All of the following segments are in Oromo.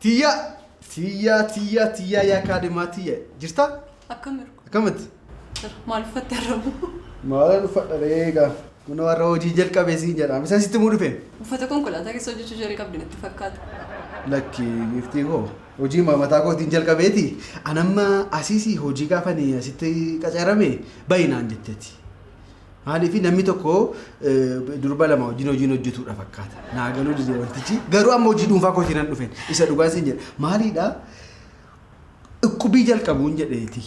Tiyyaa! Tiyyaa, tiyyaa, tiyyaa yaa kaadhimaa tiyya. Jirtaa? Akkam Hirko? Akkamitti? Jira. Maal uffatte har'ammoo? Maalan uffadha ree egaa. Kunoo har'a hojii jalqabe siin jedha. Isa sitti himuu dhufe. Uffata konkolaataa keessa hojjechuu jalqabde natti fakkaata. Lakki giiftii koo. Hojii mataa kootiin jalqabeeti. An amma asiis hojii gaafan asitti qacarame bahi naan jetteeti. Maaliif namni tokko durba lama wajjin hojiin hojjetudha fakkaata. Naa galuu dide wantichi. Garuu amma hojii dhuunfaa kootiin nan dhufe. Isa dhugaa siin jedha. Maaliidha? Dhukkubii jalqabuun jedheeti.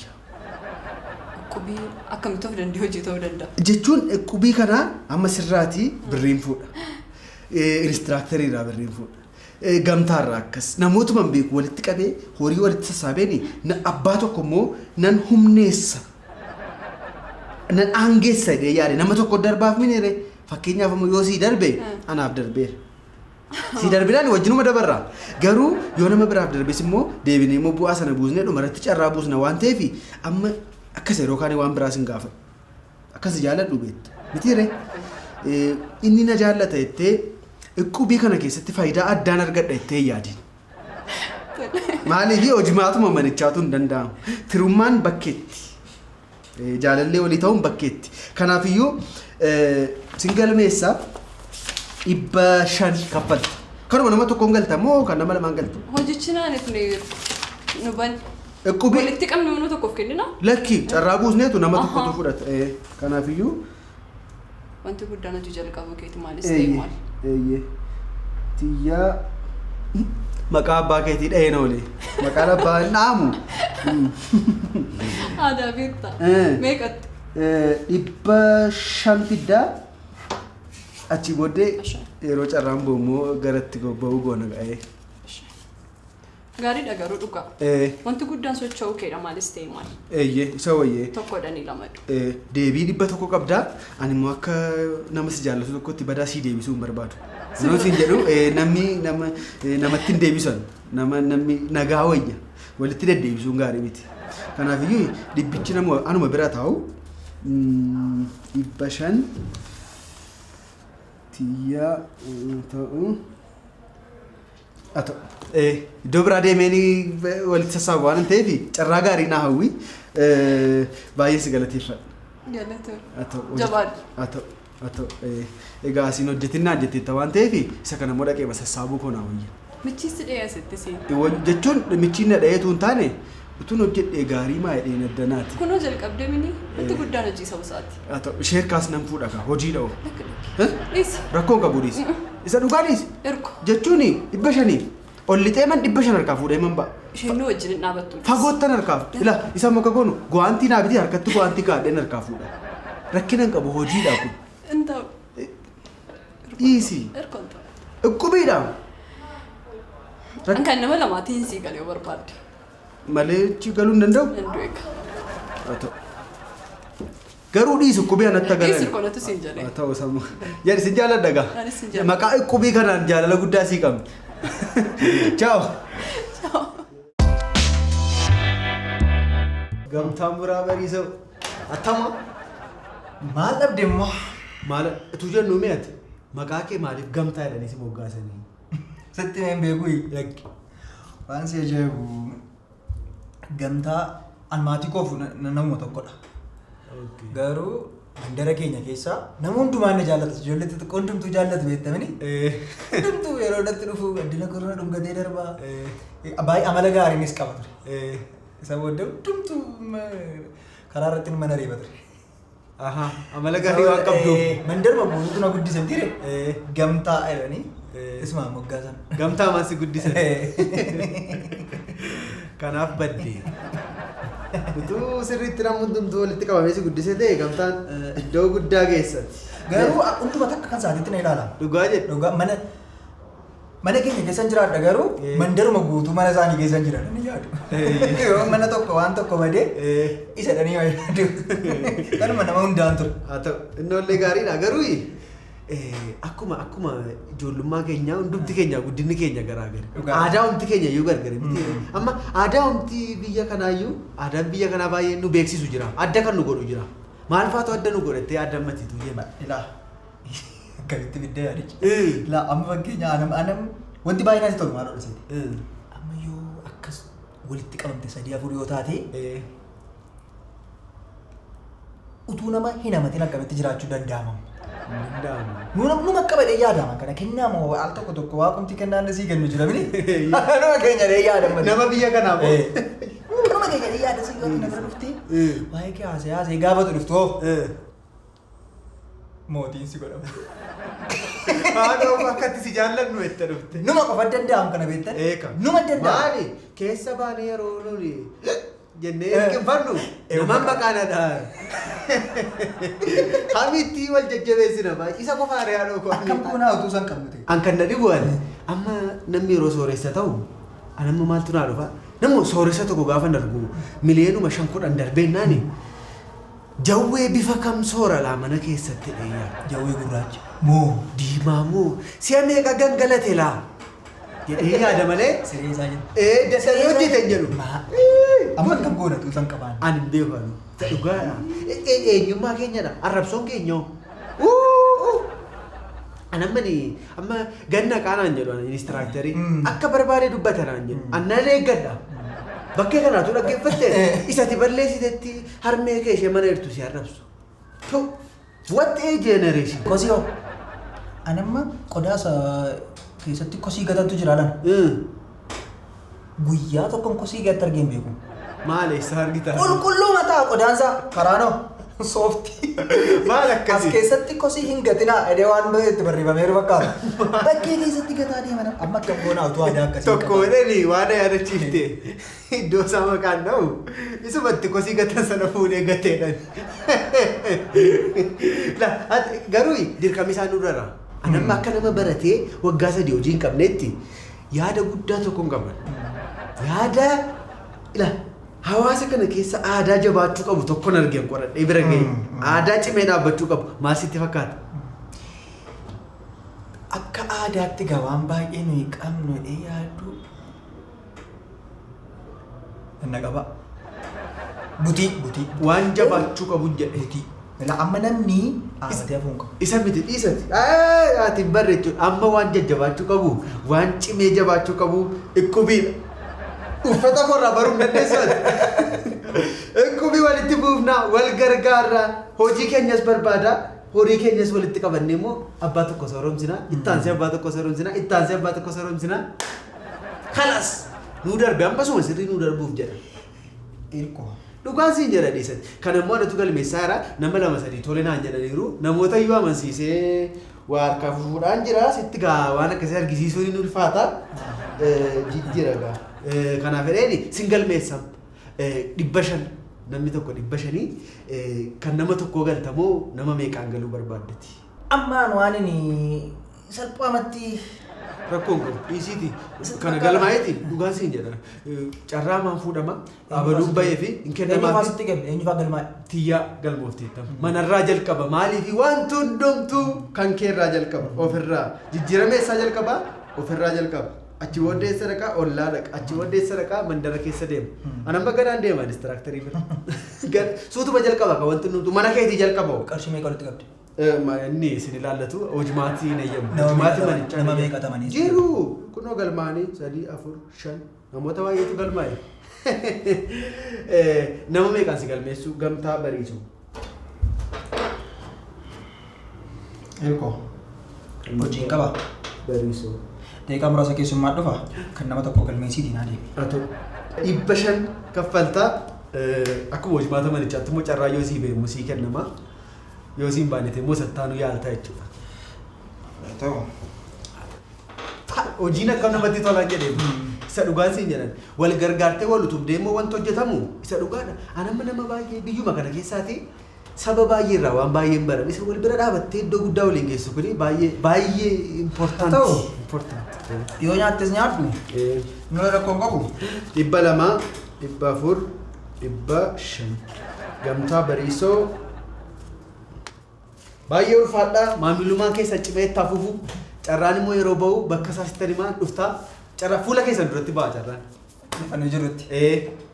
Dhukkubii akkamitti of danda'e hojii ta'uu danda'a? Jechuun dhukkubii kana amma sirraatii birriin fuudha. Inistiraaktarii irraa birriin fuudha. Gamtaarraa akkas. Namootuma hin beeku walitti qabee horii walitti sassaabeen abbaa tokko immoo nan humneessa. Nan aangeessa jedhee yaade nama tokko darbaaf miniire fakkeenyaaf immoo yoo sii darbe anaaf darbeera. Sii darbinaan wajjinuma dabarra. Garuu yoo nama biraaf darbes immoo deebinee immoo bu'aa sana buusnee dhumarratti carraa buusna waan ta'eef amma akkas yeroo kaanii waan biraas hin gaafadhu. Akkas jaalladhu beektu. Mitiire inni na jaallata jettee iqqubii kana keessatti faayidaa addaan argadha jettee hin yaadin. Maaliif hojimaatuma manichaatu hin danda'amu. Firummaan bakkeetti. Jaalallee walii ta'uun bakkeetti. Kanaafiyyuu sin galmeessa 500 kaffalta. Kanuma nama tokkoon galta moo kan nama lamaan galta? Hojichi naaniif nu bani. Iqqubii Walitti qabne nama tokkoof kennina. Lakki, carraa buusneetu nama tokkotu fudhata. Kanaafiyyuu Wanti guddaan hojii jalqabuu keeti maalis ta'e maal. Eeyyee. Tiyyaa maqaa abbaa keetii dhaheen oole. Maqaan abbaa hin dhaamu. Aadaa beektaa. Meeqatti? 500 fiddaa achi booddee yeroo carraan bu'u immoo garatti ba'uu goona ga'ee. Gaariidha garuu dhugaa. Wanti guddaan socho'uu keedha maalis ta'e maal. Eeyyee isa wayyee. Tokkodhanii lamadhu. Deebii 100 qabdaa ani immoo akka nama si jaallatu tokkotti badaa sii deebisuu hin barbaadu. Yeroo siin jedhu namni nama namatti hin deebisan nama namni nagaa wayya walitti deddeebisuun gaarii miti. Kanaafiyyuu dhibbichi nama anuma bira taa'u 500 tiyyaa ta'u. Haa ta'u. Iddoo biraa deemeen walitti sassaabu waan ta'eef carraa gaarii naa hawwi. Baay'ee si galateeffadha. Galatoon. Haa ta'u. Jabaadhu. Haa ta'u. Haa ta'u. Egaa asiin hojjetinnaan jetteetta waan ta'eef isa kana immoo dhaqee sassaabuu koo naa wayya. Michiin si dhahee asitti si. Jechuun michiin na dhaheetu hin taane utuun hojjedhee gaarii maa jedheen addanaati. Kunoo jalqabdee mini wanti guddaan hojii saba isaati. Haa ta'u. Ishee harkaas nan fuudha kaa hojiidha oo. Lakki lakki. Dhiisi. Rakkoon qabu dhiisi. Isa dhugaa dhiisi. Erko. Jechuun 500 ol lixee man 500 harkaa fuudhee man ba'a. Isheen nu wajjin hin dhaabattu. Fagoottan harkaa ila isa muka goonu guwaantii naa bitii harkatti guwaantii kaadheen harkaa fuudha. Rakkina hin qabu hojiidha kun. Hin ta'u. Dhiisi. Erko hin ta'u. Dhukkubiidha. An kan nama lamaatiin sii galee yoo barbaadde. Malee achi galuu hin danda'u. Nan du'e ka. Haa ta'u. Garuu dhiisi qubee anatti Dhiisi agaran. konatu siin jedhe. Haa ta'u sammuu. Jedhi sin jaaladha gaa. Anis sin jaalladha. Maqaa qubii kanaan jaalala guddaa sii qabna. Ciao. Gamtaan muraa bariisoo. Attama. Maal dhabde immoo? Maal utuu jennu mi'ati maqaa kee maaliif gamtaa jedhanii si moggaasanii? Sitti himee hin beekuu? Lakki. Waan si ajaa'ibu gamtaa an maatii koof namuma tokkodha. Garuu mandara keenya keessaa nama hundumaa na jaallatu. Ijoollee xixiqqoo hundumtuu jaallatu beektamini. Hundumtuu yeroo natti dhufu addina korona dhungatee darbaa. Baay'ee amala gaariinis qaba ture. Isa booddee hundumtuu karaa irratti mana reeba ture. Aha, amala gaarii waan qabduuf. Mandaruma guutuutu na guddise mitiire. Gamtaa jedhanii isumaan moggaasan. Gamtaa maal si guddisan? Kanaaf badde. Utuu sirriitti namni hundumtuu walitti qabamee si guddise ta'e gamtaan iddoo guddaa geessati. Garuu hunduma takka kan isaatiitti na ilaala. Dhugaa jedhu. Dhugaa mana Mana keenya keessan jiraadha garuu mandaruma guutuu mana isaanii keessan jira ni yaadu. Yoo mana tokko waan tokko badee isa dhanii waa yaadu. Kanuma nama hundaan ture. Haa ta'u innoollee gaariidha garuu akkuma ijoollummaa keenyaa hundumti keenya guddinni keenya garaagara. Dhugaa. Aadaa humti keenya iyyuu gargari miti. Amma aadaa humti biyya kanaa iyyuu aadaan biyya kanaa baay'ee nu beeksisu jira. Adda kan nu godhu jira. Maal faatu adda nu godhattee adda ammatiitu jenna. Ilaa. Akkamitti fiddee yaadicha. Laa amma fakkeenya anam anam wanti baay'ee natti tolu maal oolseeti. Amma yoo akkas walitti qabamte sadii afur yoo taate utuu nama hin hamatin akkamitti jiraachuu danda'ama? Danda'amu. Numa qabadhee yaadama kana kennaa moo al tokko tokko waaqumti kennaan sii kennu jira mini? Numa keenya dhee yaadama. Nama biyya kanaaf. Kanuma keenya dhee yaada sii yoo na bira dhufti. Waa'ee kee haasee haasee gaafatu dhuftu hoo. Mootiin si godhama. Haadha akkatti si jaallannu itti dhufte. Numa qofa danda'amu kana beektan. Eeka. Numa danda'amu. Maali? Keessa baanee yeroo nuni jennee hirkinfannu namaan maqaa na dhahan. Hamitti wal jajjabeessina baay'ee isa qofa ari'aa dhoo Akkam goonaa utuu san qabnu ta'e. An kan na dhibu ani amma namni yeroo sooressa ta'u an amma maaltu naa dhufa namni sooressa tokko gaafa argu miliyoonuma 5 10 darbeennaani jawwee bifa kam soora laa mana keessatti dheeyyaa. Jawwee gurraacha. Moo. Diimaa moo si'a meeqa gangalate laa jedhee yaada malee Siree isaa jedhu. Dadhabee hojjete hin jedhu. Amma akkam goona utuu san qabaan. Ani hin beeku ani. Dhugaadha. Eenyummaa keenyadha. Arrabsoon keenya hoo. Ani amma ni amma ganna qaanaan jedhu ani inistiraaktarii akka barbaade dubbata naan jedhu. Ani nan eeggadha. Bakkee kanaatu dhaggeeffatte isati balleessitetti harmee kee ishee mana jirtu si arrabsu. What a generation. Kosii hoo. Ani amma qodaa isa keessatti kosii gatantu jira lan. Guyyaa tokkoon kosii gatti argee hin beeku. Maal eessa argita? Qulqulluu mataa qodaansaa karaanoo sooftii. Maal As akkasii? keessatti kosii hin gatinaa edee waan itti barreeffameeru fakkaata. Bakkee keessatti gataa deeman amma akkam goonaa utuu aadaa akkasii. Tokko jedhanii waan na yaadachiifte iddoo isaa maqaan dha'u isumatti kosii gatan sana fuudhee gateedhan. Garuu dirqamni isaa nurra. Ani amma akka nama baratee waggaa 3 hojii hin qabnetti yaada guddaa tokko hin qaban. Yaada ila hawaasa kana keessa aadaa jabaachuu qabu tokkon argeen qoradhee bira ga'e. Aadaa cimee dhaabbachuu qabu. Maal sitti fakkaata? Akka aadaatti gabaan baay'ee nuyi qabnu jedhee yaadu. Inna qaba. Butii butii. Waan jabaachuu qabu jedhe. Butii. Ila amma namni dhaabatee hafuun qabu. Isa miti dhiisati. Ati hin barre jechuudha. Amma waan jajjabaachuu qabu, waan cimee jabaachuu qabu dhukkubiidha. Uffata koorraa baruu hin dandeessu ati. Dhukkubii walitti buufnaa, wal gargaarraa, hojii keenyas barbaada, horii keenyas walitti qabannee immoo abbaa tokko sooromsinaa, ittaansee abbaa tokko sooromsinaa, ittaansee abbaa tokko sooromsinaa. Kalas nuu darbe ammasuma sirrii nuu darbuuf jedha. Irko. Dhugaan siin jedha dhiisati. Kan ammoo anatu galmeessaa jira nama 2 3 tole naan jedhaniiru namoota iyyuu amansiisee waa harkaa fuudhaan jira sitti gaa waan akkasii argisiisuun hin ulfaata. Jijjiira gaa. Kanaaf jedheeni sin galmeessam. 500 namni tokko 500 kan nama tokkoo galtamoo nama meeqaan galuu barbaaddati? Ammaan waan inni salphaamatti Rakkoon qabu dhiisiiti kana galmaa'eeti dhugaan siin jedha. Carraa maan fuudhama abaluun bahee fi hin kennamaaf. Eenyu faasitti galme eenyu faa galmaa'e? Tiyyaa galmoofteetta. Manarraa jalqaba maaliif wanti hundumtuu kan keerraa jalqaba ofirraa jijjiirama eessaa jalqaba ofirraa jalqaba. Achi booddee eessa dhaqaa ollaa dhaqa achi booddee eessa dhaqaa mandara keessa deema. An amma ganaan deema inistiraaktarii bira. Suutuma jalqaba kan wanti hundumtuu mana keetii jalqaba. Qarshii meeqa walitti qabde? Inni isin ilaallatu hojimaatii hin eeyyamu. Nama Hojimaatii meeqa manichaa nama hin meeqa eeyyamu. tamanii? Jiru kunoo galmaanii 3 4 5 namoota baay'eetu galmaa'e. Nama meeqaan si galmeessuu gamtaa bariisu? Irko. Hojiin qaba. Bariisu. Daqiiqaa muraasa keessummaa dhufa kan nama tokko galmeessiitiin haa deemi. Haa ta'u. 500 kaffaltaa akkuma hojimaata manichaatti immoo carraa yoo sii beemu sii kennama. Yoo siin baanete immoo sattaanuu yaaltaa jechuudha. Ta'u. Hojiin akkam namatti tolaan jedhee isa dhugaan siin jedhan wal gargaartee wal utubdee immoo wanti hojjetamu isa dhugaadha. An amma nama baay'ee biyyuma kana keessaati saba baay'ee irraa waan baay'een baran isa wal bira dhaabattee iddoo guddaa waliin geessu kuni baay'ee baay'ee important. Ta'u. Important. Yoo nyaattes nyaadhu. Nuna rakkoon qabu. 200 400 500 gamtaa bariisoo baay'ee ulfaadha maamilummaan keessa cimee itti hafuufu carraan immoo yeroo ba'u bakka isaa sitti himaa dhuftaa carraa fuula keessan duratti ba'a carraan. Lafa nu jirutti.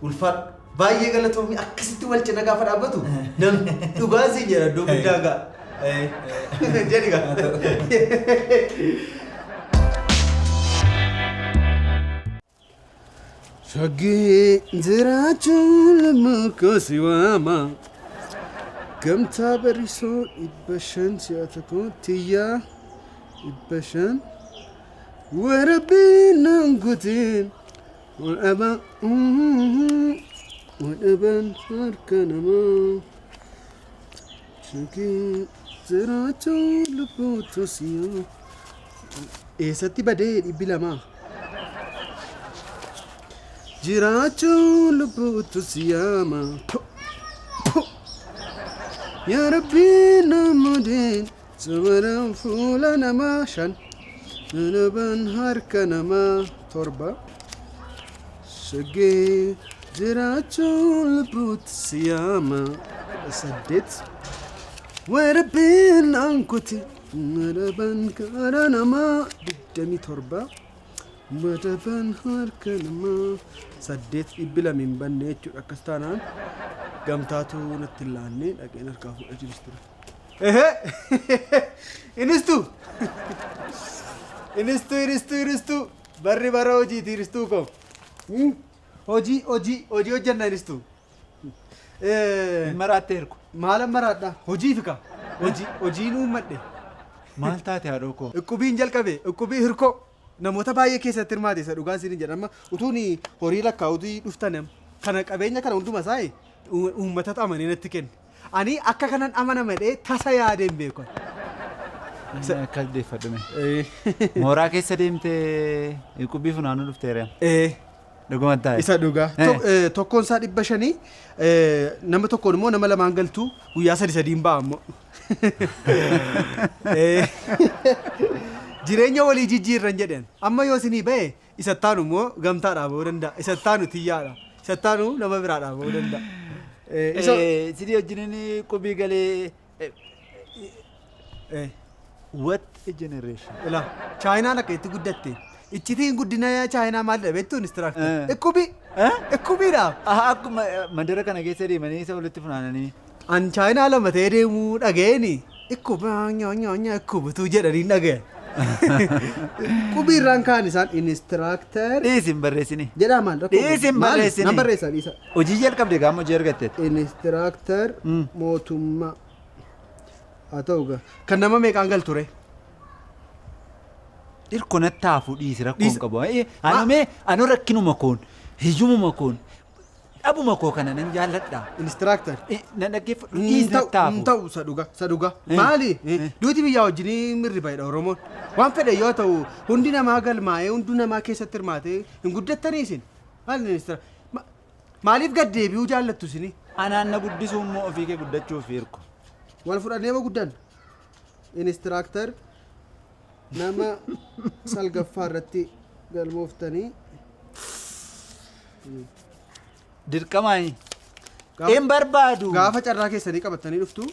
Ulfaadha baay'ee galatoomii akkasitti wal cina gaafa dhaabbatu namni dhugaa siin jedha iddoo guddaa ga'a. Jedhi gaa. Shaggee jiraachuun lammuu si waama. Gamtaa Barrisoo 500 si'a tokko tiyyaa 500. Warabbiin nan kutiin wadhaban wadhaban harka namaa. Shaggee jiraachuun lubbuutu si waama. Eessatti badee 200? Jiraachuun lubbuutu si yaama. Yaa Rabbi namudeen sabaran fuula namaa shan. Wadhaban harka namaa torba. Shaggee jiraachuun lubbuutu si yaama. 18. Warabbiin nan kuti wadhaban karaa namaa 27. Wadhaban harka namaa saddeet 200 hin banne jechuudha. Akkas taanaan gamtaatu natti hin laanne dhaqeen harkaa fuudha jirus ture. Ehee! Inistu! Inistu, inistu, inistu! Barri bara hojiiti inistuu koo. Hojii, hojii, hojii hojjenna inistu. Hin maraattee hirku. Maalan maraadha? Hojii fika. Hojii, hojiin uummadhe. Maal taate haadhoo koo? Iqqubiin jalqabe, iqqubii hirkoo. Namoota baay'ee keessatti hirmaate isa dhugaan siin jedhama. Utuun horii lakkaa'uutii dhuftan kana qabeenya kana hunduma isaa uummatatu amanee natti kenne. Ani akka kanan amanama jedhee tasa yaadeen beeku. Akka deeffadhume. Mooraa keessa deemtee iqqubii funaanuu dhufteera. Dhuguma taa'e. Isa dhugaa. Tokkoon isaa 500 nama tokkoon immoo nama lamaan galtuu guyyaa sadi sadiin ba'a ammoo. Jireenya walii jijjiirran jedhan. Amma yoo isinii ba'e isattaanu immoo gamtaadhaa ba'uu danda'a. Isattaanu tiyyaadha. Isattaanu nama biraadhaa ba'uu danda'a. Sidii wajjiniin qubii galee. What a generation. Ilaa Chaayinaan akka itti guddatte. Iccitiin guddina Chaayinaa maalidha beektuu instructor? Iqqubii. Iqqubiidha. Akkuma mandara kana keessa deemanii isa walitti funaananii. An Chaayinaa lama ta'ee deemuu dhaga'eeni. Iqquba nyaa nyaa nyaa iqqubutuu jedhanii dhaga'e. Qubii irraan ka'an isaan instructor. Dhiisi hin barreessini. Jedhaa maal rakkoo? Dhiisi hin Maal? barreessini. Nan barreessa dhiisa. Hojii jalqabde gaama hojii argatteetti. Instructor mootummaa. Haa ta'u gaa. Kan nama meeqaan galtu ree? Dhirko natti haafuu dhiisi rakkoo hin Dhiisa. qabu. Anumee anu rakkinuma koon hiyyumuma koon dhabuma koo kana nan jaalladha. Instructor. Nan dhaggeeffadhu Hin dhiisi ta'u natti hin haafuu. ta'u isa dhuga isa dhuga. Maali? Duuti biyyaa wajjin mirri bayidha Oromoon. Waan fedhe yoo ta'u hundi namaa galmaa'ee hundi namaa keessatti hirmaatee hin guddattanii isin. Maali ministeera? Maaliif gad deebi'uu jaallattu isinii? Anaan na guddisuu immoo ofii kee guddachuuf hirko. Wal fudhannee ma guddan? Instructor nama salgaffaa irratti galmooftanii. Dirqamaan. Hin barbaadu. Gaafa carraa keessanii qabattanii dhuftu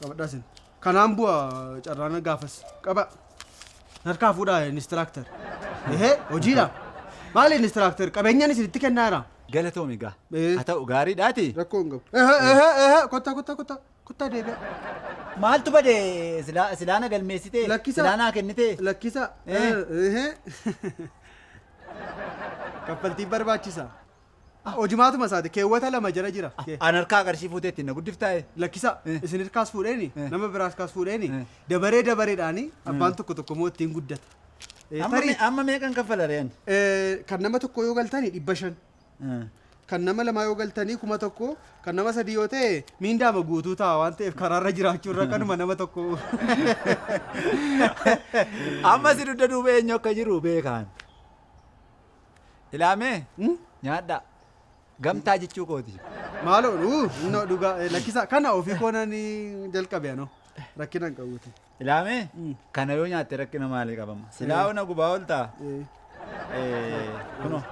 qabadhaa isin. Kanaan bu'a carraan gaafas. Qaba. Harkaa fuudhaa instructor. Ehee hojiidha. Maali instructor qabeenyaan isinitti kennaa jira. Galatoomi gaa. Haa ta'u gaariidhaati. Rakkoo hin qabu. Ehee ehee ehee kottaa kottaa kottaa kottaa deebi'a. Maaltu bade silaana galmeessitee? Lakkisa. Silaanaa kennitee? Lakkisa. Ehee. Kaffaltiin barbaachisa. Hojimaatuma isaati keewwata 2 jala jira. An harkaa qarshii fuutee ittiin na guddiftaa'e. Lakkisa isin harkaas fuudheeni nama biraas kaas fuudheeni dabaree dabareedhaani abbaan tokko tokko immoo ittiin guddata. Amma meeqan kaffala reen? Kan nama tokko yoo galtanii 500. Kan nama lama yoo galtanii 1000 kan nama sadii yoo ta'e miindaama guutuu ta'a waan ta'eef karaarra jiraachuu irra kanuma nama tokko. Amma si dugda duuba eenyu akka jiru beekaan. Ilaamee nyaadhaa. Gamtaa jechuu kooti. Maaloo no dhugaa lakkisa kana ofii koonan jalqabe anoo rakkina hin qabuuti. Ilaamee kana yoo nyaatte rakkina maalii qabama? Silaa ona gubaa ol ta'a. Kunoo.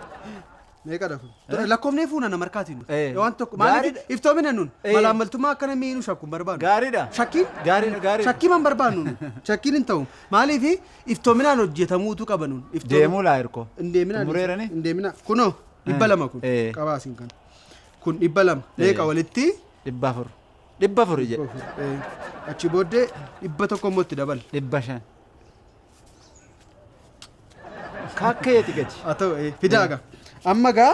Meeqadha kun? Lakkoofnee fuuna nama harkaatiin. Waan tokko maaliif iftoomina nun malaammaltummaa akkana miinu shakkuun barbaannu. Gaariidha. Shakkiin? Gaariidha gaariidha. Shakkii man barbaannu nun. Shakkiin hin ta'u. Maaliif iftoominaan hojjetamuutu qaba nun. Deemuu laa hirkoo. Hin deeminaa. Xumureerani? Hin deeminaa. Kunoo 200 kun. Qabaa isin kan. Kun 200. Meeqa walitti? 400. 400 jedhe. Achi booddee 100 immoo itti dabala. 500. Kakkeeti gadi. Haa ta'u fidaa gaa. Amma gaa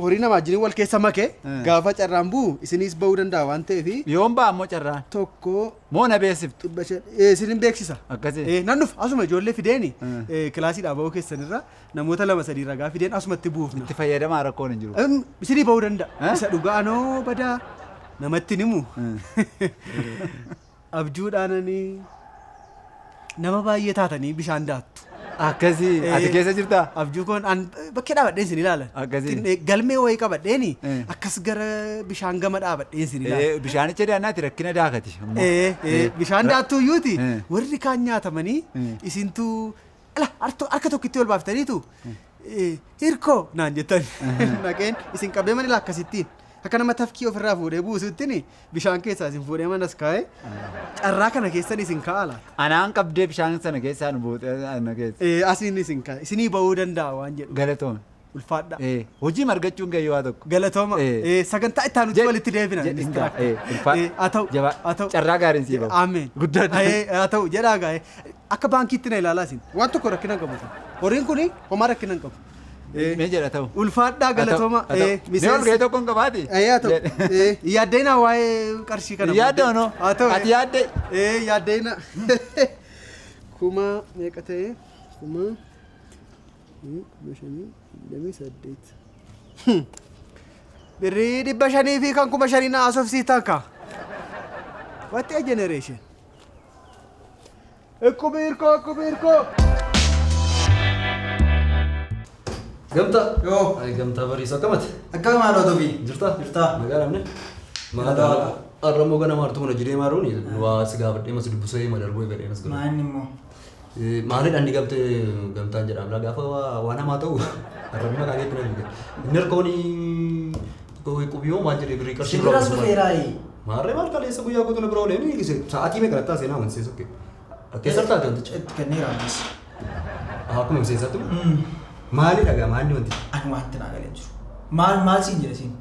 horii namaa wajjin wal keessa make gaafa carraan bu'u isinis ba'uu danda'a waan ta'eef Yoon ba'a ammoo carraan. Tokko Moo na beeksiftu. 500 isinin beeksisa. Akkasii. Nan dhufa asuma ijoollee fideeni kilaasiidhaa ba'uu keessanirra namoota lama sadii ragaa fideen asumatti buufna. Itti fayyadamaa rakkoon hin jiru. Isinii ba'uu danda'a. Eh? Isa dhugaa anoo badaa namatti himu. Abjuudhaananii nama baay'ee taatanii bishaan daattu. Akkasii. Ati keessa jirtaa? Abjuu koon an bakkee dhaabadheen isin ilaalan. Akkasii. Galmee wayii qabadheeni akkas gara bishaan gama dhaabadheen isin ilaala. Bishaanicha daannaati rakkina daakati. Ammoo. Bishaan daattuu iyyuuti Eh. warri kaan nyaatamanii isintuu ala harka tokkitti ol baaftaniitu hirkoo naan jettan naqeen isin qabdee mana akkasittiin akka nama tafkii ofirraa fuudhee buusuttiin bishaan keessaa isin fuudhee manas kaa'ee carraa kana keessan isin kaa'a laata. Anaan qabdee bishaan sana keessaa nu buutee ana keessa. Asiin isin kaa'a isinii ba'uu danda'a waan jedhu. Galatoome. Ulfaadha. Hojii margachuun gayyoo waa tokko. Galatooma. Sagantaa itti aanutti walitti deebina. Jedhin gaa. Ulfaadha. Haa ta'u. Jabaa. Haa ta'u. Carraa gaariin sii bahu. Ameen. Guddaadha. Haa ta'u jedhaa gaa. Akka baankiitti na ilaalaa isin. Waan tokko rakkina hin qabu. Horiin kuni homaa rakkina hin qabu. Mee jedha ta'u. Ulfaadhaa galatooma. Haa ta'u. Mee ol ga'ee tokko hin qabaati? Haa ta'u. Yaaddeenaa waa'ee qarshii kana. Yaadda onoo. Haa ta'u. Ati yaadde. Yaaddeenaa. Kuma meeqa ta'e? Kuma 528. Birrii 500 fi kan 5,000 na haasofsiitan ka. What a generation. Ikkuma hirkoo, ikkuma hirkoo. Gamtaa. Yoo. Ay, gamtaa bariisoo akkamati? Akka maal otoo fi? Jirtaa? Jirtaa. Nagaa dhabne? Nagaa waaqa. Har'a immoo ganama hartuu mana jiree maaruun waa si gaafadhee mas dubbisee ma darbuu eegalee as godhu. Maanni immoo. Maalidha inni gamtee gamtaan jedhama gaafa waan hamaa ta'u har'a maqaa keetti na fiige. Inni harkoon qubiyyoo maal jedhee birrii qarshii Si biras dhufeeraayi. Maarree maal kaleessa guyyaa guutuu na bira oolee ni sa'aatii meeqa nattaa seenaa amansiisu kee. Keessa taate wantichi. Itti kenneera ammas. Akkuma miseensaatti maalidha gaa maalli wantichi? Ani wanti naa galee jiru. Maal maal siin jedhe siin?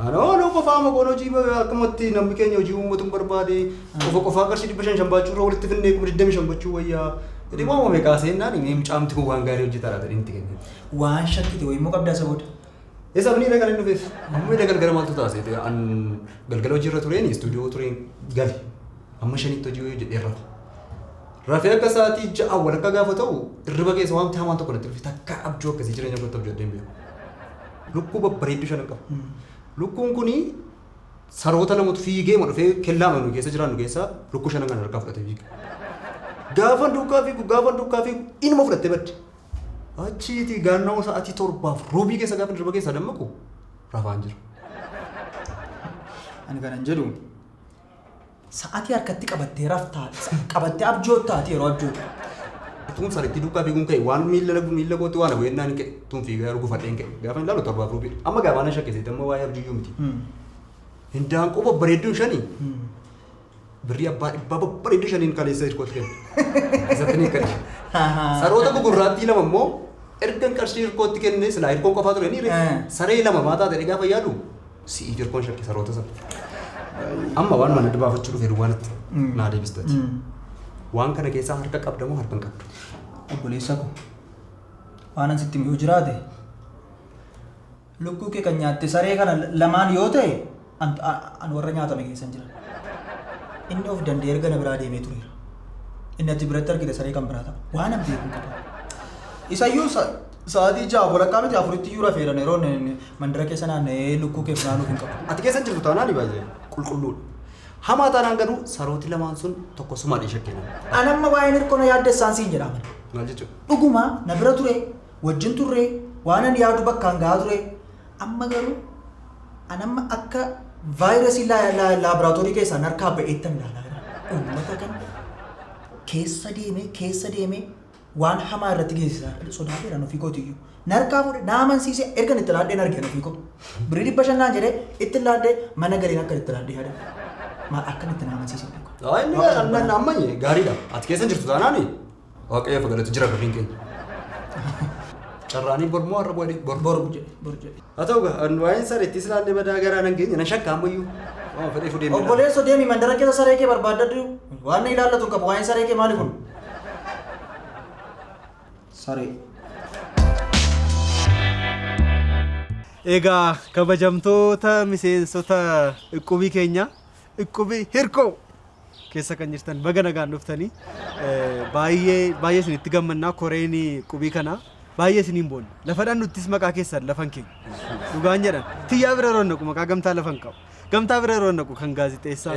Anoo noo qofaa maqoon hojii akkamatti namni keenya hojii uummatu hin barbaade qofa qofaa qarshii 500 baachuu irra walitti finnee 25,000 gochuu wayyaa. Jedhee waan meeqaa seennaan mee mucaamti kun waan gaarii hojjetaa jedhee itti kenne. Waan shakkite wayii immoo qabdaa isa booda. Eessa abnii kan inni dhufeef? Amma edda galgala maaltu taasise? An galgala hojiirra tureen istuudiyoo tureen gale. Amma shanitti hojii hojjedhee rafa. Rafee akka sa'aatii 6 walakkaa gaafa ta'u irriba keessa waanti hamaan tokko natti dhufe takka abjuu akkasii jireenya kootti abjuu addeen beeku. Lukkuu babbareedduu shanan qaba. Lukkuun kuni saroota lamatu fiigee ma dhufee kellaa nu keessa jiraannu keessa lukkuu shanan kana harkaa fudhatee fiiga. Gaafan duukaa fiigu gaafan duukaa fiigu inuma fudhattee badde. Achiiti gaannoo sa'aatii 7:15 keessa gaafa irriba keessaa dammaqu rafaan jira. Ani kanan jedhu sa'aatii harkatti qabattee raftaa qabattee abjoottaati yeroo abjootu. Tuun saritti duukaa fiiguun ka'e waan miilla miilla kootti waan hafu yennaan ka'e tuun fiigaa yeroo gufadheen ka'e gaafa ilaalu 7:15. Amma gaafa na shakkeessite amma waa'ee abjuyyuu miti. Hindaanqoo babbareedduu shanii birrii abbaa dhibbaa babbareedduu shaniin kaleessa hirkootti kenne. Isatti ni kadhi. Saroota gugurraattii lama immoo ergan qarshii hirkootti kenne silaa hirkoon qofaa ture ni saree lama maataa ta'e gaafa yaadu si'ii hirkoon shakke saroota sana. Amma waan mana baafachuu dhufe duwwaanatti naa deebistati. Waan kana keessaa harka qabda moo harka hin qabdu? Obboleessa koo waan an sitti yoo jiraate lukkuu kee kan nyaatte saree kana lamaan yoo ta'e an warra nyaatame keessa hin jiran. Inni of danda'ee erga na biraa deemee tureera. Inni ati biratti argite saree kan biraa ta'a. Waan an beeku hin qabu. Isayyuu sa'aatii 6 walakkaa miti afuritti iyyuu rafeeran yeroo inni mandara keessa naanna'ee lukkuu kee funaanuuf hin qabu. Ati keessa jirtu taanaan baay'ee qulqulluudha. Hamaa taanaan garuu sarooti lamaan sun tokko sumaan ishee kennan. An amma waa'een hirkoona yaaddessaan siin jedha amana. Maal jechuudha? Dhuguma na bira ture, wajjin turre, waan ani yaadu bakkaan gahaa ture. Amma garuu an amma akka vaayirasii laaboraatoorii keessaa harkaa ba'eettan ilaalaa jira. Uummata kan keessa deemee keessa deemee waan hamaa irratti geessisaa sodaateera ofii kootiyyuu. Narkaa fuudhe na amansiise erga itti laadheen argeen ofii koo. Birrii 500 naan jedhee itti laadhee mana galiin akka itti laadhee yaada. Maal akka itti na amansiise hin beeku. Inni amma gaariidha. Ati keessa jirtu taanaani Waaqayyo galatu jira birriin keenya. Carraanii bormoo har'a bu'anii bor. Boru jedhe boru jedhe. Haa ta'u gaa waa'een sareettis ilaallee badaa garaa nan geenye na shakka ammayyuu. Waan fedhee fudhee miidhaa. Obboleessoo deemi mandara keessa saree kee barbaaddadhu. Waan na ilaallatu hin qabu waa'een saree kee maali kun? Saree. Egaa kabajamtoota miseensota iqqubii keenya, iqqubii hirkoo keessa kan jirtan, baga nagaan dhuftanii. Baay'ee baay'ee isinitti gammannaa. Koreen iqqubii kana baay'ee isiniin boonna. Lafa dhannuttis maqaa keessan lafan keenya. Dhugaan jedhan tiyyaa bira yeroo naqu maqaa gamtaa lafan qabu. Gamtaa bira yeroo naqu kan gaazixeessaa,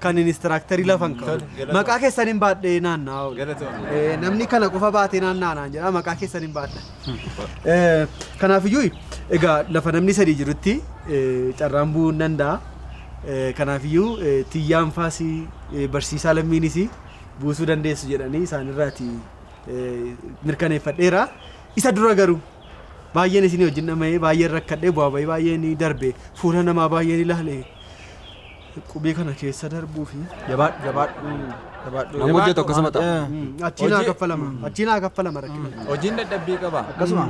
kan inistiraaktarii lafan qabu. Maqaa keessan hin baadhee naanna'aa oolu. Namni kana qofa baatee naanna'aa naan jedha, maqaa keessan hin baadha. Kanaafiyyuu egaa lafa namni sadii jirutti carraan bu'uu hin danda'a. Kanaafiyyuu tiyyaan faasii barsiisaa lammiinis buusuu dandeessu jedhanii isaanirraati mirkaneeffadheera. Isa dura garuu baay'een isinii wajjin dhama'ee, baay'een rakkadhee, bu'aa bahii baay'een darbe, fuula namaa baay'een ilaale qubii kana keessa darbuu fi Jabaadhu, jabaadhu. Jabaadhu. Nama hojjetu akkasuma ta'a. Achiin haa kaffalama, achiin haa kaffalama rakkina. Hojiin dadhabbii qaba. Akkasuma.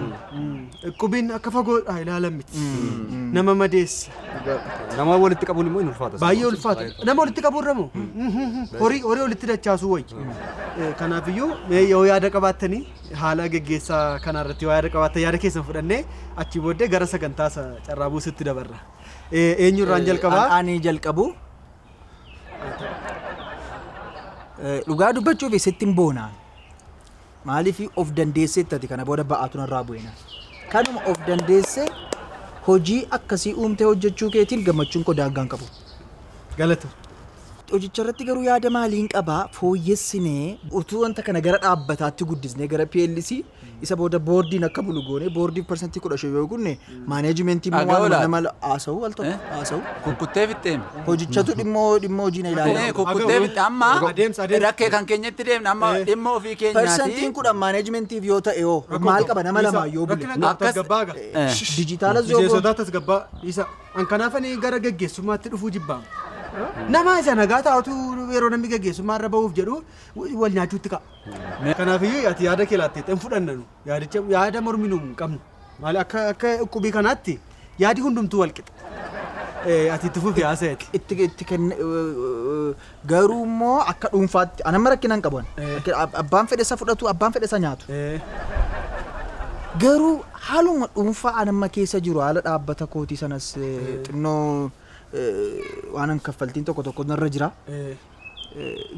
Qubiin akka fagoodhaa ilaalan miti. Nama madeessa. Nama walitti qabuun immoo hin ulfaata. Baay'ee ulfaata. Nama walitti qabuun ramoo horii horii walitti dachaasuu wayya. Kanaafiyyuu mee yoo yaada qabaattanii, haala geggeessaa kanarratti yoo yaada qabaattan, yaada keessan fudhannee achii booddee gara sagantaa isa carraa buusutti dabarra. Eenyurraan jalqabaa? Ani jalqabu. Dhugaa dubbachuuf sitti hin boonaan. Maaliif of dandeesseetti ati kana booda ba'aatu narraa bu'eena. Kanuma of dandeessee hojii akkasii uumtee hojjechuu keetiin gammachuun koo daangaa hin qabu. Galatu. Hojicha irratti garuu yaada maaliin qabaa? Fooyyessinee utuu wanta kana gara dhaabbataatti guddisnee, gara PLC, isa booda boordiin akka bulu goonee, boordiif 15% yoo gunne, maaneejimentii immoo Dhagaa waanuma olaati. nama haasa'u al tokko haasa'u. Kukkuttee fixxeemi. Hojichatu dhimmoo hojii na ilaala. Kukkuttee fixxe amma. Adeemsa, adeemsa. Rakkee kan keenyatti deemna amma dhimma ofii keenyaati. 10% maaneejimentiif yoo ta'e hoo maal qaba nama lamaa yoo bule? Rakkina qabu. Akkas- Tasgabbaa gaa. Dijitaalas yoo goone. Miseensota tasgabbaa isa. An kanaafani gara geggeessummaatti dhufuu jibbaama. Nama isa nagaa taa'utu yeroo namni geggeessummaa irra ba'uuf jedhu wal nyaachuutti ka'a. Kanaafiyyuu ati yaada kee laattee hin fudhannanu. Yaadicha yaada morminuu hin qabnu. Maali akka qubii kanaatti yaadi hundumtuu wal qixa. Ati itti fufi haasa'eeti. Itti kenne, garuu immoo akka dhuunfaatti anamma rakkina hin qabu. Abbaan fedhe isa fudhatu, abbaan fedhe isa nyaatu. Garuu haaluma dhuunfaa anamma keessa jiru, haala dhaabbata kootii sanas xinnoo waan an kaffaltiin tokko tokko narra jira.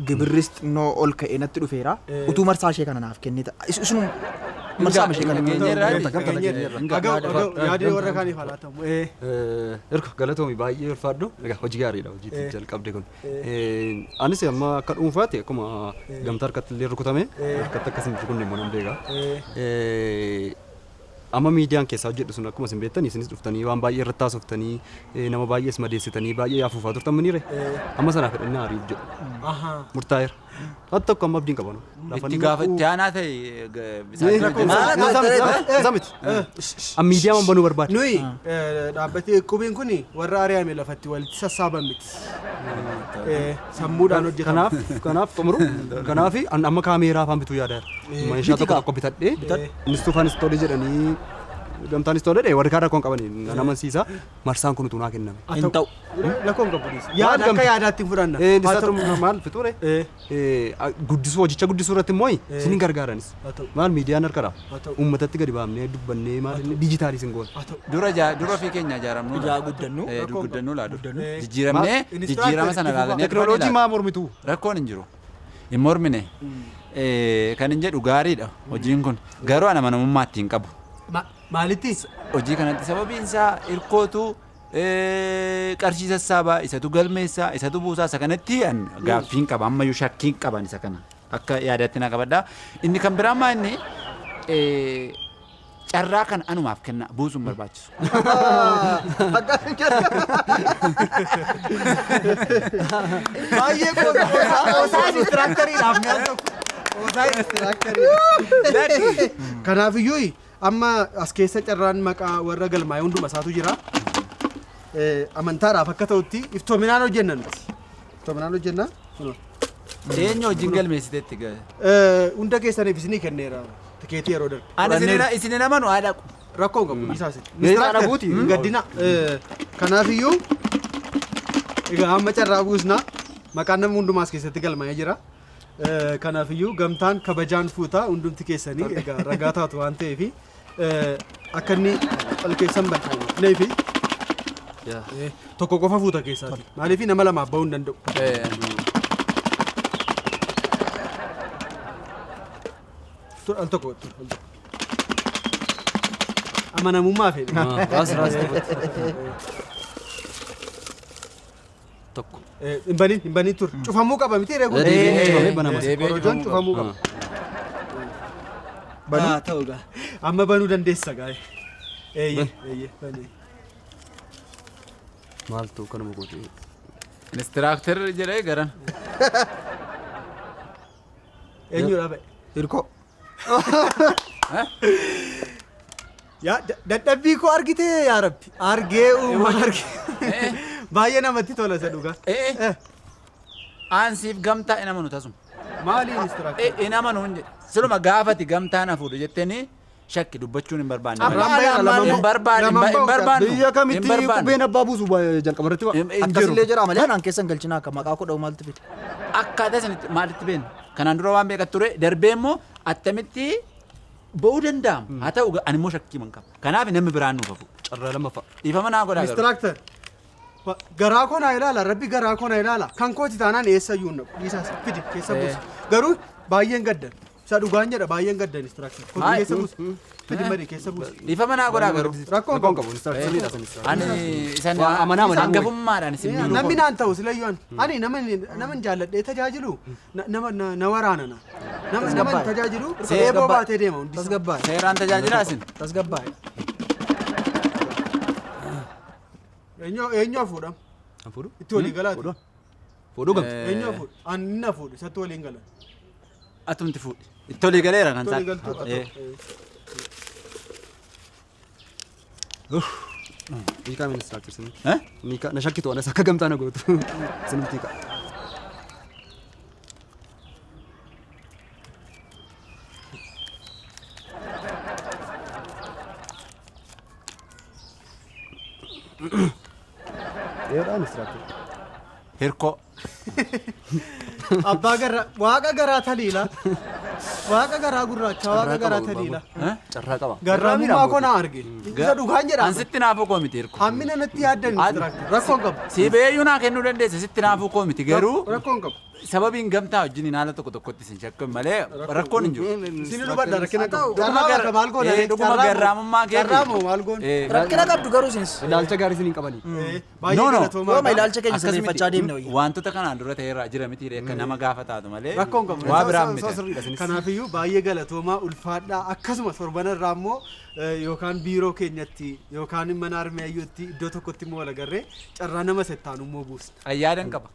Gibirris xinnoo ol ka'ee natti dhufeera. Utuu marsaa ishee kana naaf kennita. Isinum marsaa ishee kana. Dhageenyeerra. Gamta, dhageenyeerra. Aga'u, yaadi warra kaaniif haa laatamu. Hirko, galatoomi, baay'ee ulfaadhu. Egaa hojii gaariidha hojiitti jalqabde kun. Anis amma akka dhuunfaatti akkuma gamtaa harkatti illee rukutame, harkatti akkas hin rukunne immoo nan beeka. Amma miidiyaan keessaa hojjedhu sun akkuma isin beektan, isinis dhuftanii waan baay'ee irratti haasoftanii, nama baay'ees madeessitanii, baay'ee afuufaa turtan miniire. Amma sanaaf fedhannaa ari'uuf jedhu. Murtaa'eera. Hatta tokko amma abdiin qabanu. Itti gaafa itti aanaa ta'e Isa miti. Miidiyaa waan banuu barbaade. Nuyi dhaabbati qubiin kun warra ari'ame lafatti walitti sassaaban miti. Sammuudhaan hojjetama. Kanaaf xumuru. Kanaaf amma kaameeraa afaan bituu yaadaa jira. Meeshaa tokko tokko bitadhee innis tufaanis tole jedhanii, gamtaanis tole jedhee, warri kaan rakkoon qabanii nan amansiisa. Marsaan kun utuu naa kenname. Hin ta'u. Lakkoon qabu dhiisi. Yaada akka yaadaatti hin fudhanna. Haa ta'u, maal fixuure? Guddisuu, hojicha guddisuu irratti immoo isin hin gargaaranis. Haa ta'u. Maal miidiyaan harkadha. Haa ta'u. Uummatatti gadi baafnee dubbannee, maal inni dijitaalii sin goona. Haa ta'u. Dura ofii keenya ijaaramnu. Ijaa guddannu. Guddannu laa dura. Jijjiiramnee jijjiirama sana ilaalanii. Teknooloojii maa mormitu? Rakkoon hin jiru. Hin mormine. Kan hin jedhu gaariidha hojiin kun. Garuu ana amanamummaa ittiin qabu. Maalitti? Hojii kanatti sababiin isaa hirkootu qarshii sassaabaa, isatu galmeessaa, isatu buusaa, isa kanatti an gaaffiin qaba, ammayyuu shakkiin qaban isa kana akka yaadatti na qabadha. Inni kan biraa maa inni carraa kan anumaaf kenna, buusuun barbaachisu. Baay'ee qoosaa inistiraakteriidhaaf mi'aan tokko. Qoosaa inistiraakterii. Kanaafiyyuu amma as keessa carraan maqaa warra galmaa'ee hunduma isaatu jira. Amantaadhaaf akka ta'utti iftoominaan hojjenna nuti. Iftoominaan hojjenna. Kunoo. Eenyu wajjin galmeessiteetti? Hunda keessaniif isinii kenneera tikeetii yeroo darbe. Ani isin amanu haa dhaqu. Rakkoo hin qabu dhiisaa isin. Meeshaa dhabuuti. Hin gaddina. Kanaafiyyuu egaa amma carraa buusna. Maqaan nama hundumaas keessatti galmaa'ee jira. Kanaafiyyuu gamtaan kabajaan fuutaa, hundumti keessanii egaa ragaa taatu waan ta'eef. Akka inni ol keessan bana. Neefi tokko qofa fuuta keessaati. Maaliif nama lamaaf ba'uu hin danda'u. Al tokko al tokko. Amanamummaa fedhe. Raas raas tokko. Hin banin hin banin ture. Cufamuu qaba miti reeku. Deebi'ee cufamee banama. Korojoon cufamuu qaba. Banuu? Ta'u gaa. Amma banuu dandeessa gaa. Eeyyee eeyyee bani. Maaltu kanuma goote? Instructor jedhee garan. Eenyudha ba'e? Hirkoo. Yaa dadhabbii koo argitee yaa Rabbi. Argee uumaa argee. Baay'ee namatti tola isa dhugaa. Aan siif gamtaa hin amanu tasuma. Maali instructor? Hin amanu hin jedhe. Siluma gaafati gamtaa na fuudhu jettanii shakki dubbachuun hin barbaanne. Carraan baheera lama Hin barbaanne hin barbaannu. Biyya kamitti Hin barbaannu. qubeen abbaa buusu jalqaba irratti Hin jiru. Akkasillee jira malee anaan keessan galchinaa akka maqaa koo dha'u maaltu fide? Akkaataa isinitti maalitti beeknu? Kanaan dura waan beekat ture darbee immoo attamitti ba'uu danda'ama. Haa ta'u ani immoo shakkii man qaba. Kanaaf namni biraan nuuf hafu. Carraa lammaffaa. Dhiifama naa godhaa garuu. Instructor. Garaa koo naa ilaala Rabbi garaa koo naa ilaala. Kan kooti taanaan eessayyuu hin dhaqu. Dhiisaas fidi keessa buusi. Garuu baay'een gaddan. Isa dhugaan jedha baay'een gaddan instructor. Kooti Maal? keessa buusi. Fidi malee keessa buusi. Dhiifama naa godhaa garuu. Rakkoon Rakkoon qabu. qabu. Instructor sanis. Ani isan Waa amanaa malee. hangafummaadhaan isin miidhuu Namni naan ta'u silayyuu ani. Ani nama nama hin jaalladhee tajaajilu nama na waraana na. Nama nama hin tajaajilu eeboo baatee deema hundi isaa. Tasgabbaa'e. Seeraan tajaajilaa isin. Tasgabbaa'e. Eenyu eenyu hafuudha? Fuudhu? Itti walii galaati. Fuudhuu gamta. Eenyu hafuudha? Ani inni hafuudha isatti waliin gala. Atumti fuudhi. Itti olii galeera kan Itti walii isaan. galtuu. Hiikaa instructor sinimti. Eh? Hiikaa na shakkitu anas akka gamtaa na gootu. Sinimti hiikaa. Yeroodhaan instructor. Hirkoo. Abbaa garaa waaqa garaa taliila. Waaqa garaa gurraacha waaqa garaa taliila. Carraa qaba. Garraamummaa koo na arge. Isa dhugaan jedha. An sitti naafuu koo miti hirkoo. Hammina natti yaaddan instructor. Rakkoon qabu. Si beeyyuu naa kennuu dandeessa sitti naafuu koo miti garuu Rakkoon qabu. sababiin gamtaa wajjin haala tokko tokkotti isin shakkan malee rakkoon hin jiru. Isin hubadha rakkina qabu. Dhuguma Carraa bakka maal goona? dhuguma garraamummaa kee Carraa moo maal goona? Rakkina qabdu garuu isinis. Ilaalcha gaarii isin hin qabanii. Baay'ee No, no. galatoomaa. Yooma ilaalcha keenya Akkas miti. sirreeffachaa deemne wayya. Wantoota kanaan dura ta'e irraa jira miti akka nama gaafa taatu malee. Rakkoon qabu. Waa biraan miti. Sirriidha isinis. Kanaafiyyuu baay'ee galatoomaa ulfaadhaa akkasuma torban irraa immoo yookaan biiroo keenyatti yookaan mana armeeyyootti iddoo tokkotti immoo wal agarree carraa nama settaanu immoo buusna. Ayyaadan qaba.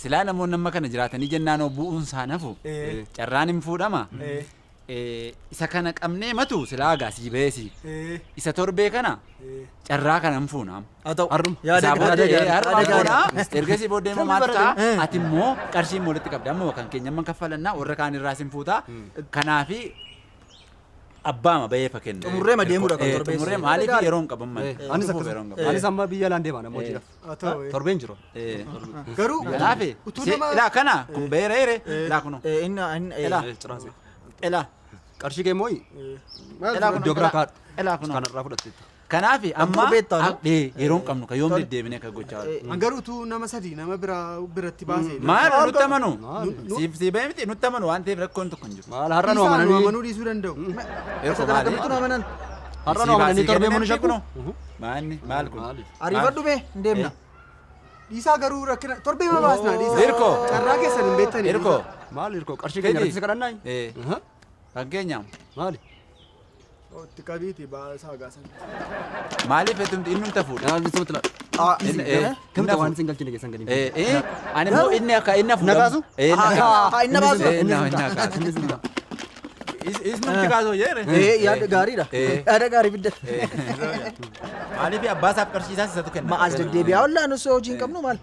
Silaa namoonni amma kana jiraatanii jennaan bu'uun isaa nafu carraan hin fuudhama. Isa kana qabnee matu silaa gaasii beesi. Isa torbee kana carraa kana hin fuuna. Haa ta'u. Har'uma. Yaada Isaa gaarii. booddee har'uma Yaada gaarii. fuuna. Ergasii booddee immoo maal ta'a? Ati immoo qarshii immoo walitti qabda. Amma kan keenya amma kaffalannaa warra kaan irraas hin fuuta. Kanaafi abbaama bahee fa kenna. Xumurree ma deemuudha kan torbeessu. Xumurree maaliif yeroo hin qaban malee. Anis akkasuma. Anis amma biyya alaan deemaa nama hojiidhaaf. Haa ta'u. Torbeen jiru. Garuu Kanaaf utuu nama ilaa kana kun beera ere ilaa kuno Inni inni ilaa Ciraase. ilaa Qarshii kee mooyi ilaa kuno iddoo biraa kaadhu. ilaa kuno. Kanarraa fudhatteetta. Kanaaf amma torbeettaa nu? yeroo hin qabnu kan yoom deddeebinee akka gochaa oolu. An garuu utuu nama sadii nama biraa biratti baasee. Maal nutti amanu? Siif bahee miti nutti amanu waan ta'eef rakkoon tokko hin jiru. Maal har'a nu Dhiisaa nu amananii amanuu dhiisuu danda'u. Yeroo maali? Akkamitti nu amanan? har'a nu amananii torbee munu shakku. Maanni maal kun? Ariifadhu mee hin deemna. Dhiisaa garuu rakkina torbee ma baasnaa dhiisaa. Hirkoo. Carraa keessan hin beektanii. Hirkoo. Maal hirkoo qarshii keenya irratti si kadhannaa? Fakkeenyaaf Maali? Itti qabiiti baasaa gaasan. maaliif etumti inni nutti fuudha? Maal bisumatti laata? Kamta waan isin galchine keessan galiin. Ani immoo inni akka inni hafuudha. Na kaasu? Haa inni baasu. Inni kaasu. Inni sin ta'a. Isnumti kaasoo jeere. Yaada gaariidha. Yaada gaarii fidda. Maaliif abbaa isaaf qarshii isaas isatu kenna. Ma as deddeebi'aa ollaan osoo hojii hin qabnu maal?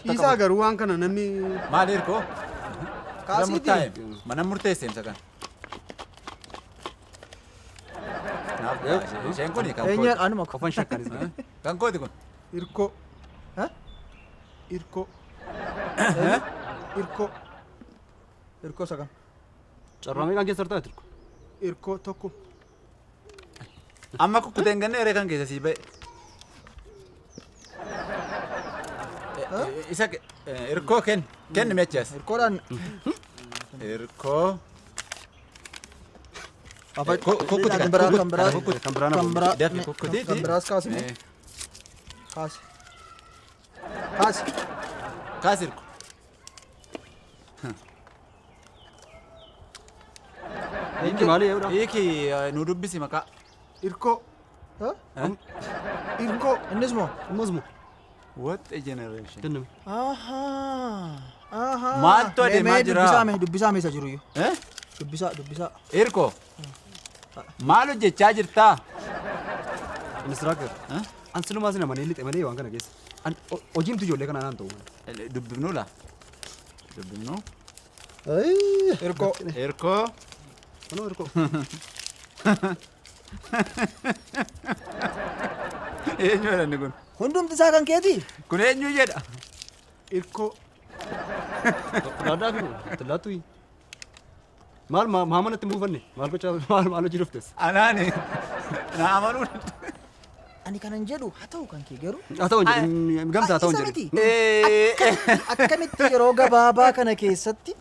Dhiisaa garuu waan kana namni Maal hirkoo? Kaasiiti. Mana murteesse imsa kana. Isheen kun kan Eenyuun kooti. anuma Qofan shakkanis. Kan kooti kun. hirkoo. Hirkoo. Hirkoo. Hirkoo isa kam? Carraa meeqaan keessa tartaa hirkoo? Hirkoo tokko. Amma kukkuteen ganna eree kan keessa sii ba'e. Isa Hirkoo kenni. Kenni meechi as. Hirkoodhaan Hirkoo. Kukkuti kan biraa kan biraa Kan biraa na kan biraa Dafi kukkutiiti. kan biraas kaasime kaasi kaasi. Kaas Hirko. Hiiki maali eewudha? Hiiki nu dubbisi maqaa. Hirkoo. Hirkoo. Innis moo? Ammas moo? What a generation. Kenname. Ahaa. Ahaa. Maaltu adeemaa Mee jira? Dubbisaa mee dubbisaa mee isa jiru iyyuu. Eh? Dubbisaa dubbisaa. Hirko. Maal hojjechaa jirtaa? Instructor. An silumaa sin amanee lixe malee waan kana keessa. An hojiimtu ijoollee kanaa naan ta'u. Dubbifnuu laa? Dubbifnuu? Hirkoo. Hirkoo. Kunoo hirkoo. Eenyu jedha inni kun? Hundumti isaa kan keetii? Kun eenyu jedha? Hirkoo. Fudhaadhaa fi tillaattu. Maal maa manatti hin buufanne? Maal gochaa maal maal hojii dhuftes? Anaani. Na amanuu. Ani kanan jedhu haa ta'u kan kee garuu. Haa ta'u hin jedhin gamtaa haa ta'u hin Isa jedhin. miti. Akkamitti yeroo gabaabaa kana keessatti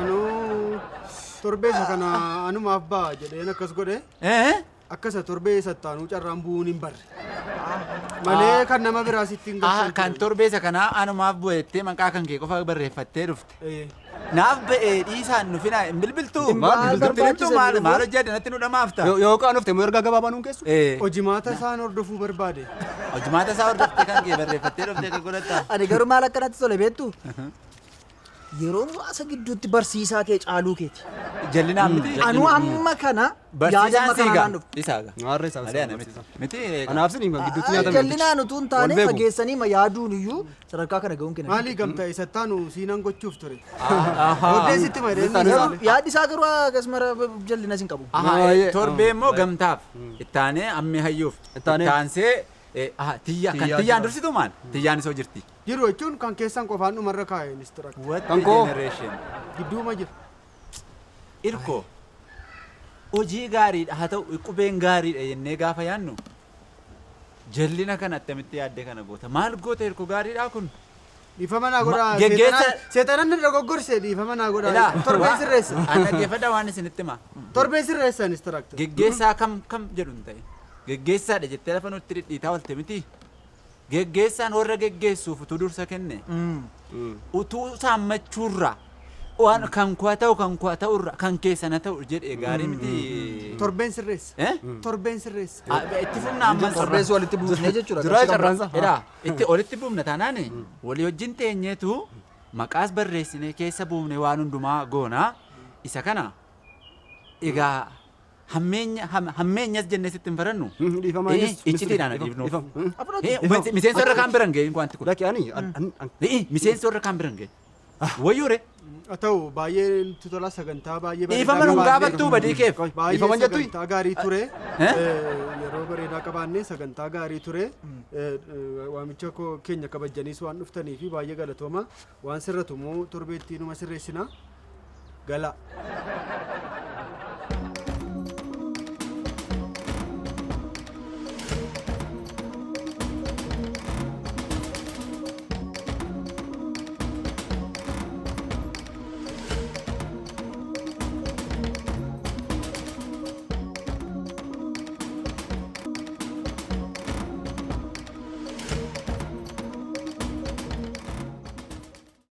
Anuu torbee isa kana anumaaf ba'a jedheen akkas godhe. Akka isa torbee isa itti carraan bu'uun hin barre. Malee kan nama biraas ittiin Ah, kan torbee isa kanaa anumaaf bu'ettee maqaa kan kee qofa barreeffattee dhufte. Naaf ba'ee dhiisaan nufina hin bilbiltuu? Maal bilbiltuu? barbaachise Maal bilbiluu? maal hojjedhe natti nu dhamaafta? Yoo kaan dhufte moo ergaa gabaabaa nuun keessu? Hojimaata isaan hordofuu barbaade. Hojimaata isaa hordoftee kan kee barreeffattee dhuftee kan godhatta. Ani garuu maal akkanatti tole beektu? Yeroo muraasa gidduutti barsiisaa kee caaluu keeti. Jallinaan miti. Anuu amma kana yaada Barsiisaan amma kana siigaa. naan dhufu. Isaaga. Maarree isaa. Malee ana miti. Miti. Anaaf sin gidduutti nyaatame. Jallinaan utuu hin taane Wal beeku. fageessanii ma yaaduun iyyuu sadarkaa kana ga'uun kenna. Maalii gamtaa isa taanu siinan gochuuf ture. Ahaa. Booddee sitti malee Garuu yaaddi isaa garuu akkasuma jallinas hin qabu. Ahaa, Baay'ee. Torbee immoo gamtaaf. Ittaanee ammi hayyuuf. Ittaanee. Ittaansee aha, tiyya kan Tiyyaa tiyyaan jira. dursitu maal? Tiyyaan isoo jirti. Jiru jechuun kan keessan qofaan dhumarra kaa'e instructor. What Kan a koo. generation. Gidduuma jira. Irko hojii gaariidha haa ta'u qubeen gaariidha jennee gaafa yaannu jallina kana attamitti yaaddee kana goota maal goota Irko gaariidhaa kun? Dhiifama naa godhaa. Seexanaan na dogoggorse dhiifama naa godhaa. Ilaa, Torbee sirreessa. An dhaggeeffadhaa waan isinitti hima. Torbee sirreessa instructor. Geggeessaa kam kam jedhu hin ta'in. Geggeessaadha jettee lafa nutti dhidhiitaa oolte miti. Geggeessaan warra geggeessuuf utuu dursa kenne utuu saammachuurra waan kan koo ta'u kan koo ta'urra kan keessan haa ta'u jedhe gaarii miti. Torbeen sirreessa. Eh? Torbeen sirreessa. Ah, itti fufna ammas. Torbees walitti buusnee jechuudha. Jiraa carraansa. Edha itti olitti buufna taanaan walii wajjin teenyeetu maqaas barreessinee keessa buufne waan hundumaa goonaa isa kana egaa hammeenya hammeenyas jennee sitti hin barannu. Dhiifama innis. Iccitiidhaan dhiifnuuf. Dhiifama. Miseensa warra kaan bira hin gahin wanti kun. Lakki ani an Miseensa warra kaan bira hin gahin. Wayyuure Haa ta'u baay'ee nutti tola sagantaa baay'ee dhiifama nun gaafattuu badii keef. Baay'ee Dhiifama jettu? sagantaa gaarii ture. Eh? Yeroo bareedaa qabaanne sagantaa gaarii ture. Waamicha koo keenya kabajaniis waan dhuftanii fi baay'ee galatooma. Waan sirratu immoo torbeetti numa sirreessina. Gala.